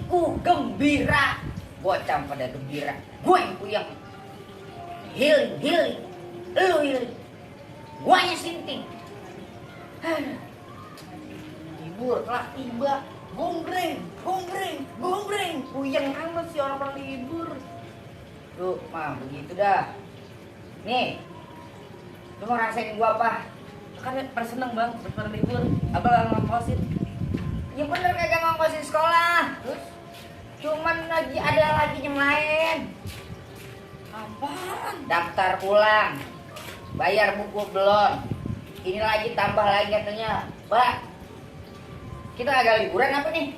hatiku gembira. Bocah pada gembira. Gue yang puyeng. Healing. Lu healing. Guanya sinting. Libur telah tiba. Gombreng. Puyeng amat sih orang libur. Tuh, mah begitu dah. Nih. Lu mau rasain gua apa? Kan pada seneng bang, pada libur. Abang ngongkosin. Ya bener kagak ngongkosin sekolah. Terus Cuman ada lagi yang lain. apaan? Daftar pulang. Bayar buku belum. Ini lagi tambah lagi katanya. Pak, kita agak liburan apa nih?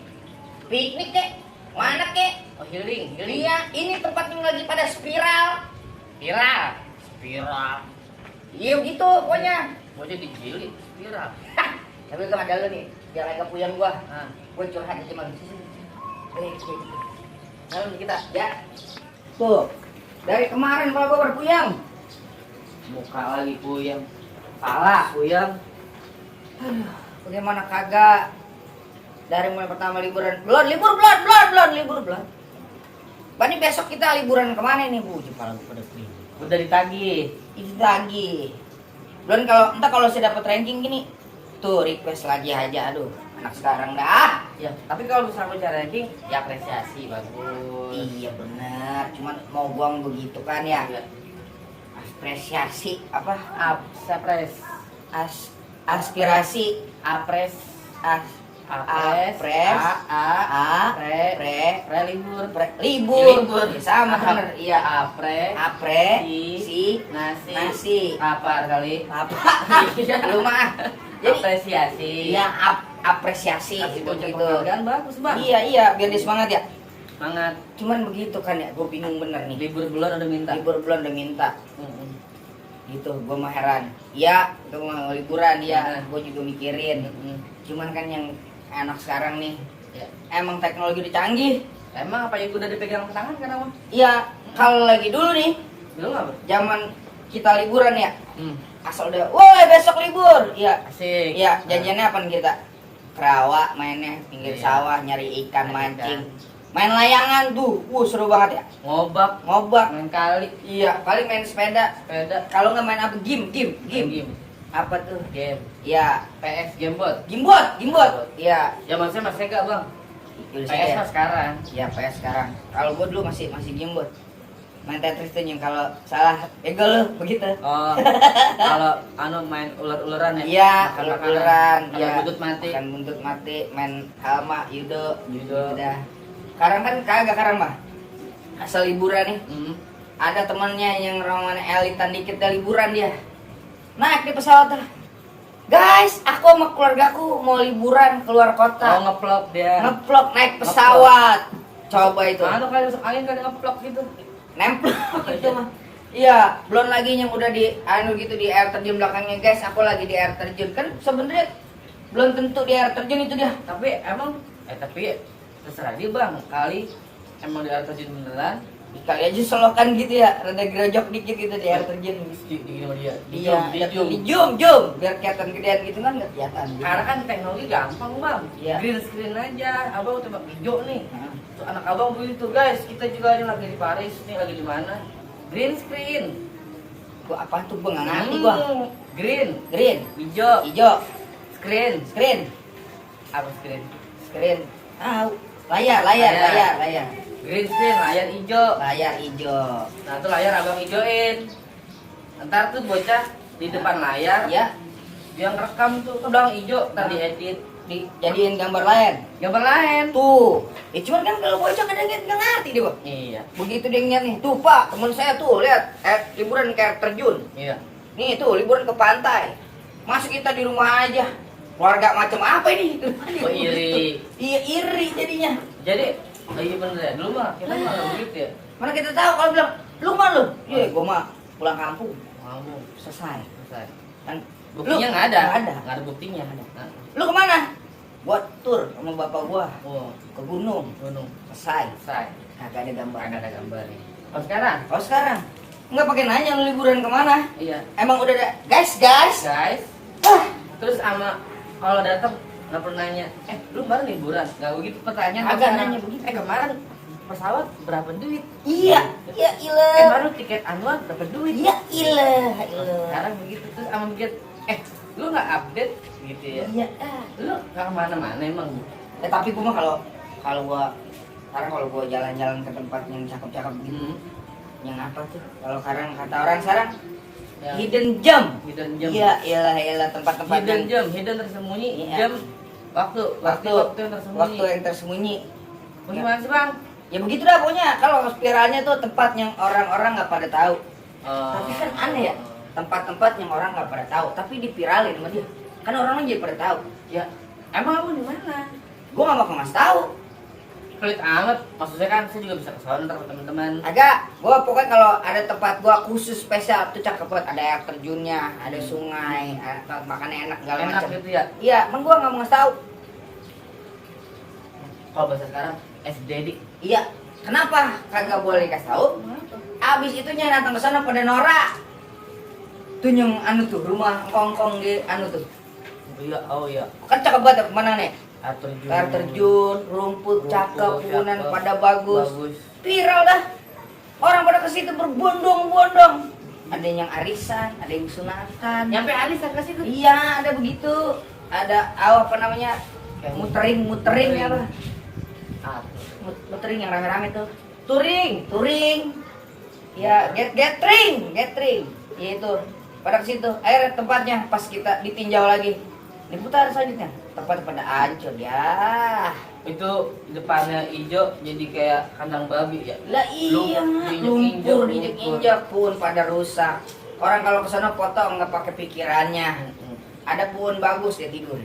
Piknik kek? Mana kek? Oh healing. Iya, ini tempat yang lagi pada spiral. Spiral. Iya begitu pokoknya. Bocah digilik, spiral. Hah, tapi itu ada lu nih. Biar agak puyeng gua. Nah, Gua curhat aja sama lu. Malam kita, ya. Tuh. Dari kemarin kalau gua berpuyeng. muka lagi puyeng, kepala puyeng. Aduh, bagaimana kagak? Dari mulai pertama liburan, belum. Bani besok kita liburan kemana nih bu? Kepala gua pada puyeng. Udah ditagih. Itu lagi. Belum kalau saya dapat ranking gini, tuh request lagi aja. Aduh, anak sekarang dah. Ya, tapi kalau misalnya bicara ranking, ya apresiasi bagus. Iya benar. Cuman mau buang begitu kan ya? Iya. Apresiasi apa? Apres, Aspirasi. apres, As, apres, Apres. pre libur, libur. Ya, sama bener. Iya. apre, Si nasi. lapar kali. Apa? Lu mah. Jadi Apresiasi. iya apresiasi Kasih itu bocah gitu. penghargaan bagus bang. Iya, biar dia semangat ya. Semangat. Cuman begitu kan ya, gue bingung bener nih. Libur bulan udah minta. Libur bulan udah minta. Mm-mm. Gitu, gue mah heran. Iya, gue mau liburan ya, Nah. gue juga mikirin. Mm-mm. Cuman kan yang anak sekarang nih, Ya. emang teknologi udah canggih. Emang apa yang udah dipegang tangan kan abang? Iya, kalau lagi dulu nih, Dulu nggak bang? zaman kita liburan ya, Hmm. asal udah, woi besok libur. Iya, Asik. iya, janjiannya apa nih kita? Kerawak mainnya, pinggir Iya. sawah, nyari ikan, Nyari mancing. Main layangan tuh, seru banget ya. Ngobak, Ngobak. main kali, Iya, paling main sepeda. sepeda, Kalau nggak main apa? Game. game, Apa tuh? game, Iya, PS, gamebot. gimbot. Iya. Ya maksudnya mas Sega bang. Dulu PS saya. mas sekarang. Iya, PS sekarang. Kalau gua dulu masih gimbot. Main Tetris tuh yang kalau salah pegel lu begitu. Oh, kalau main ular-ularan ya? Iya, Makan kalau makanan, uleran, makan iya. buntut mati. Makan buntut mati, main halma, yudo. Judo. Udah. Sekarang kan kagak sekarang mah. Asal liburan nih. Hmm. Ada temannya yang rombongan elitan dikit dah liburan dia. Naik di pesawat tuh. Guys, aku sama keluargaku mau liburan keluar Oh kota. ngeplok dia. Ngeplok naik pesawat. Coba itu. Mana kali masuk angin kali ngeplok gitu. Nempel gitu mah. Iya, belum lagi yang udah di gitu di air terjun belakangnya guys. Aku lagi di air terjun kan sebenarnya belum tentu di air terjun itu dia. Tapi terserah dia bang. Kali emang di air terjun beneran. Kali aja solokan gitu ya, rada gerojok dikit gitu di air terjun. Di sama dia. Iya, Di jum, biar kelihatan gedean gitu kan nggak kelihatan. Karena kan teknologi gampang bang. Iya. Green screen aja. Abang coba hijau nih. Nah, Tuh, anak abang begitu guys. Kita juga ini lagi di Paris. Nih lagi di mana? Green screen. gua apa tuh gua nggak ngerti gua. Green. Green, Hijau. hijau, Screen. screen, Apa screen? screen. Ah, layar. Green screen layar hijau. Layar hijau. Nah tuh layar abang hijauin. Ntar tuh bocah di depan layar Ya, yang rekam tuh ke belakang hijau. Ntar diedit. dijadiin gambar lain. Gambar lain. Tuh, cuman kan kalau bocah kadang nggak ngerti deh, Bang. Iya. Begitu dia ngeliat nih, tuh Pak, teman saya tuh lihat, liburan ke air terjun. Iya. Nih tuh liburan ke pantai. Masa kita di rumah aja. Keluarga macam apa ini? Oh iri. Iya iri jadinya. Jadi iya bener ya. Dulu mah kita mah nggak begitu ya. Mana kita tahu kalau bilang lu mah lu. Iya, gua mah pulang kampung. Kamu Selesai. selesai. Kan Buktinya nggak ada. Nggak ada. Nggak ada buktinya. Nah. Lu kemana? Buat tur sama bapak gua Oh, ke gunung. gunung. Selesai. Selesai. Kagak ada gambar. Ada gambar nih. Oh sekarang? Oh sekarang nggak pakai nanya lu liburan kemana? Iya. Emang udah ada guys. Guys. Ah, Terus sama kalau datang nggak pernah nanya, lu kemarin liburan? Nggak begitu pertanyaan. Agak sekarang. nanya begitu. Kemarin pesawat berapa duit? Iya, iya ilah. Kemarin tiket anual berapa duit? Iya ilah, ilah. Sekarang begitu terus sama begitu, lu nggak update gitu ya? Iya. Lu nggak kemana-mana emang? Tapi gua mah kalau gua sekarang kalau gua jalan-jalan ke tempat yang cakep-cakep gitu, yang apa tuh? Kalau sekarang kata orang sekarang Ya. hidden gem. Hidden gem. Iya, iyalah tempat-tempat Hidden yang gem, hidden tersembunyi, Iya. jam waktu yang tersembunyi. waktu yang tersembunyi. Bagaimana sih bang? Ya begitu dah pokoknya. Kalau spiralnya tuh tempat yang orang-orang nggak pada tahu. Tapi kan aneh ya, tempat-tempat yang orang nggak pada tahu, tapi dipiralin sama dia. Kan orang jadi pada tahu. Ya, emang lu di mana? Gua nggak mau ngasih tahu. Pelit amat, maksudnya kan saya juga bisa ke sana ntar sama teman-teman. Agak, gua pokoknya kalau ada tempat gua khusus spesial tuh cakep banget. Ada air terjunnya, ada sungai, ada makannya enak segala Enak macam. gitu ya. Iya, emang gua nggak mau ngasih tahu. Kalau bahasa sekarang SDD. Iya, kenapa kagak boleh kasih tahu? Abis itunya datang ke sana pada norak. Tuh yang anu tuh rumah kongkong di anu tuh. Iya, oh iya. Kan cakep banget mana nih? Air terjun. Air terjun, rumput cakep, punan cakep. pada bagus. Bagus. Viral dah. Orang pada ke situ berbondong-bondong. Ada yang arisan, ada yang sunatan. Nyampe Alis ke situ. Iya, ada begitu. Ada apa namanya? Mutering apa? Ah, Mutering yang rame-rame tuh. Touring. Ya, gathering. Ya itu. Pada ke situ. Akhirnya tempatnya pas kita ditinjau lagi. Diputar selanjutnya. Tempat pada hancur ya. itu depannya hijau jadi kayak kandang babi ya. Lah iya, Diinjek-injek, lumpur injek pun pada rusak. Orang kalau ke sana foto nggak pakai pikirannya. Ada pohon bagus dia tidur.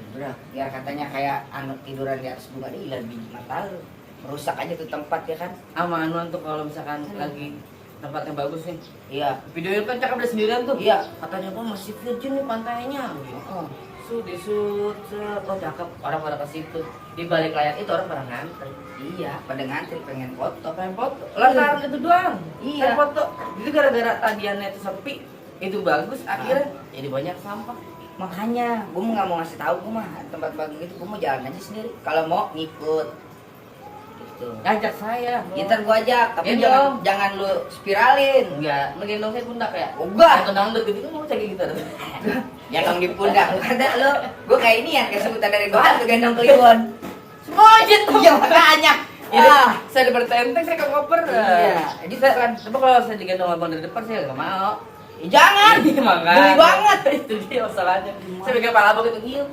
Biar katanya kayak anu tiduran di atas bunga dia lebih mata lu. Merusak aja tuh tempat ya kan. Aman tuh kalau misalkan lagi tempatnya bagus nih. Iya. Videonya kan cakep udah sendirian tuh. Iya. Katanya kok masih virgin nih pantainya. Oh. Disut, oh cakep, orang pada ke situ. Di balik layar itu orang pada ngantri. Iya, pada ngantri pengen foto. Pengen foto, lantaran itu doang. Iya. Pengen foto. Itu gara-gara tadiannya itu sepi, itu bagus, akhirnya jadi banyak sampah. Makanya, gue nggak mau ngasih tahu gue mah tempat bagus gitu, gue mau jalan aja sendiri. Kalau mau ngikut, gitu. Ngajak saya. Ya, ntar gue ajak, tapi Gendong. jangan lu spiralin. Enggak, menggendong saya pundak ya. Enggak. Atau dangdut gitu kan mau cek gitu. Gendong di pundak. Ada lu, gue kayak ini ya, kayak sebutan dari Gohan tuh gendong kliwon. Semojit tuh. Iya makanya. Ini Ah. saya bertenteng saya ke koper. Iya. Jadi saya kan, coba kalau saya digendong abang dari depan saya nggak mau. Jangan. Makanya. Geli banget. Itu dia masalahnya. Saya pegang kepala abang itu ngil.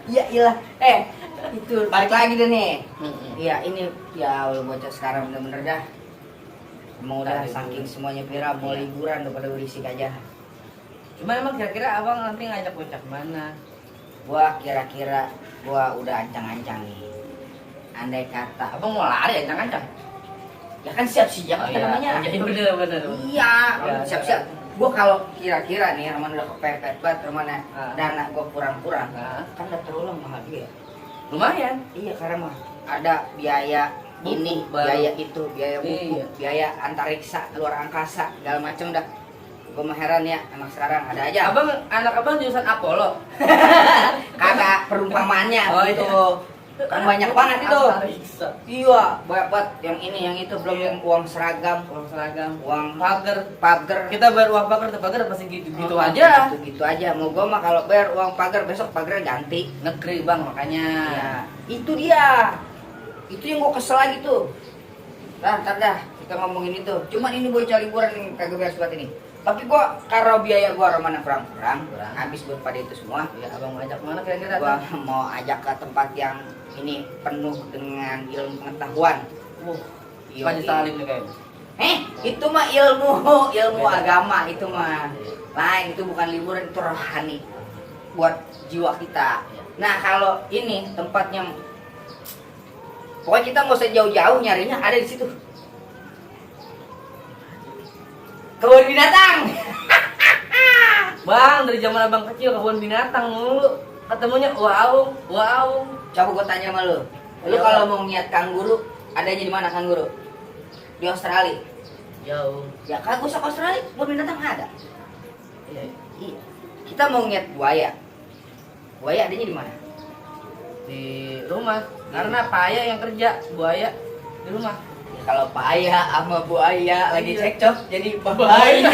Iya ilah. Itu balik lagi deh nih. Mm-mm. Iya ini ya Allah bocah sekarang bener-bener dah. Emang udah Tadi saking dulu. semuanya viral mau Iya. liburan udah pada berisik aja. Cuma emang kira-kira abang nanti ngajak bocah kemana? Gua kira-kira gua udah ancang-ancang nih. Andai kata Abang mau lari ancang-ancang? ya kan siap-siap Oh, apa namanya. iya bener. Iya, Ya, siap-siap. Gua kalau kira-kira nih Roman udah kepepet banget Roman dana gua kurang-kurang. Nah, Kan udah terulang mahal dia. lumayan. Iya karena mah ada biaya Buku ini, baru. biaya itu, biaya buku, Iya. biaya antariksa, luar angkasa, segala macem dah. Gue mah heran ya, anak sekarang ada aja. Anak abang jurusan Apollo. Kagak perumpamaannya Oh, gitu. iya. Kan banyak banget itu. Antariksa. Iya, banyak banget yang ini, yang itu belum Iya. yang uang seragam, Uang seragam, uang pagar. Kita bayar uang pagar pasti gitu aja. Gitu aja. Mau gue mah kalau bayar uang pagar besok pagarnya ganti. Negeri bang makanya. Ya, itu dia. Itu yang gue kesel lagi tuh. Ntar dah kita ngomongin itu. Cuman ini bocah liburan yang kagak beres buat ini. Tapi gua karena biaya gua Romana kurang, habis buat pada itu semua. Ya abang ngajak mana kira-kira? Gua mau ajak ke tempat yang ini penuh dengan ilmu pengetahuan. Iya, Majelis Taklim nih kayaknya. Itu mah ilmu Beda. agama itu mah. Lain itu bukan liburan itu rohani buat jiwa kita. Nah, kalau ini tempatnya pokoknya kita nggak usah jauh-jauh nyarinya ada di situ. Kebun binatang. Bang, dari zaman abang kecil kebun binatang mulu. Ketemunya wow. Coba gue tanya sama lu. Lu Iya. kalau mau ngeliat kanguru, adanya di mana kanguru? Di Australia. Jauh. Ya kagak usah ke Australia, kebun binatang ada. Iya. Iya. Kita mau ngeliat buaya. Buaya adanya di mana? di rumah. Karena payah yang kerja, buaya di rumah. Ya, kalau payah sama buaya lagi Iya. cekcok jadi bahaya.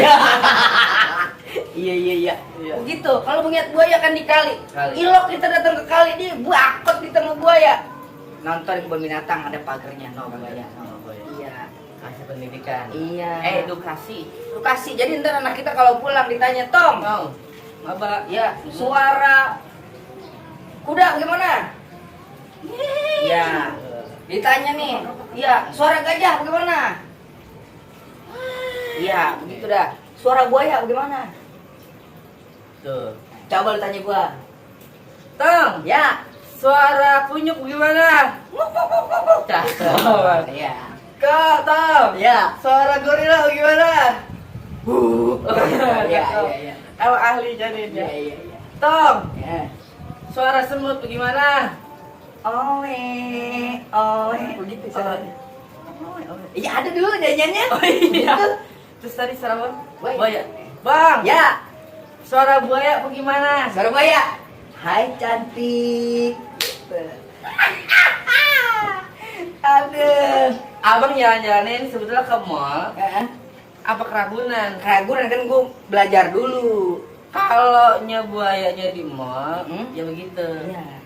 Iya. Iya. Begitu. Kalau melihat buaya kan di kali. Kali. Ilok kita datang ke kali dia bakot di tengah buaya. Nonton kebun binatang ada pagernya no buaya. No. Buaya. Iya. Kasih pendidikan. Iya. Edukasi. Lu kasih. Jadi ntar anak kita kalau pulang ditanya, "Tom, Mau. Apa? ya suara kuda bagaimana?" Ya. Ditanya nih, "Ya, suara gajah bagaimana?" Iya, begitu dah. Suara buaya bagaimana? Tuh. Coba lu tanya gua. Tom, Ya. suara kunyuk gimana? Cakep. Iya. Kak, Tom. Ya. Suara gorila gimana? Iya. Apa ahli jadi dia? Iya. Tom, Ya. suara semut bagaimana? Oe, begitu suaranya. Iya, ada dulu nyanyiannya. Oh iya. Terus tadi suara apa? Buaya. Buaya. Bang, Ya, suara buaya bagaimana? suara buaya. Hai cantik. Aduh. Abang jalan-jalanin sebetulnya ke mall, Eh, apa keragunan? keraguan kan gua belajar dulu. Kalau buayanya di mall, Mm-mm. ya begitu. Iya.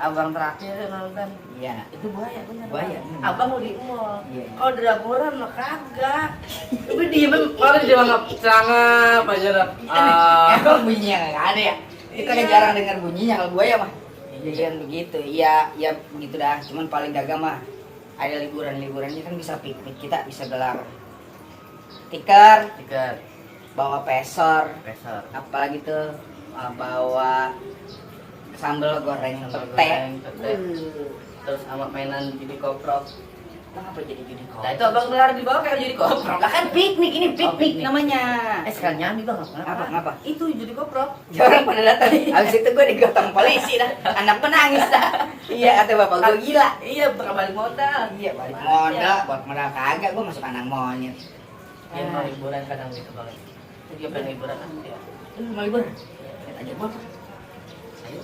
Abang terakhir nonton, Iya. itu buaya bener. Buaya, Bang. bener. Abang mau di mall. Iya. Kalau draguran mah kagak. Tapi diem, kalau dia nggak cangap aja dah. Emang bunyinya nggak ada ya? Kita kan Iya. jarang dengar bunyinya kalau buaya mah. Iya. Iya begitu. Iya, ya begitu dah. Cuman paling gagah mah ada liburannya kan bisa piknik, kita bisa gelar tikar, Tiga, bawa pesor, pesor. apalagi tuh bawa sambal goreng Sambal pete. goreng, pete. Terus sama mainan judi koprok. Kenapa jadi judi koprok? Nah itu abang gelar di bawah kayak judi koprok. Lah kan piknik ini piknik piknik. namanya. Sekarang nyambi bang, Ngapa? Itu judi koprok. Ya, orang pada datang. Habis itu gue digotong polisi dah. Anak menangis dah. Iya kata bapak gue gila. Iya, bakal balik modal. Iya balik modal, buat modal kagak gue masuk anak monyet. Dia mau liburan kadang gitu banget. Dia pengen liburan nanti ya. Lu mau libur? Lihat aja gua. Ayo.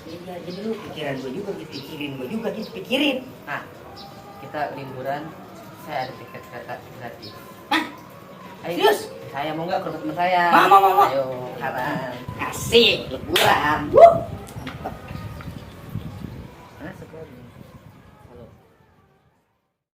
Iya, jadi lu pikiran gue juga gitu, pikirin gue juga gitu, pikirin. Nah, kita liburan. Saya ada tiket kereta gratis. Hah? Ayo, Serius? saya mau nggak ke rumah teman saya? Mau. Ayo, kanan. Asik, liburan. Wuh. Mantap.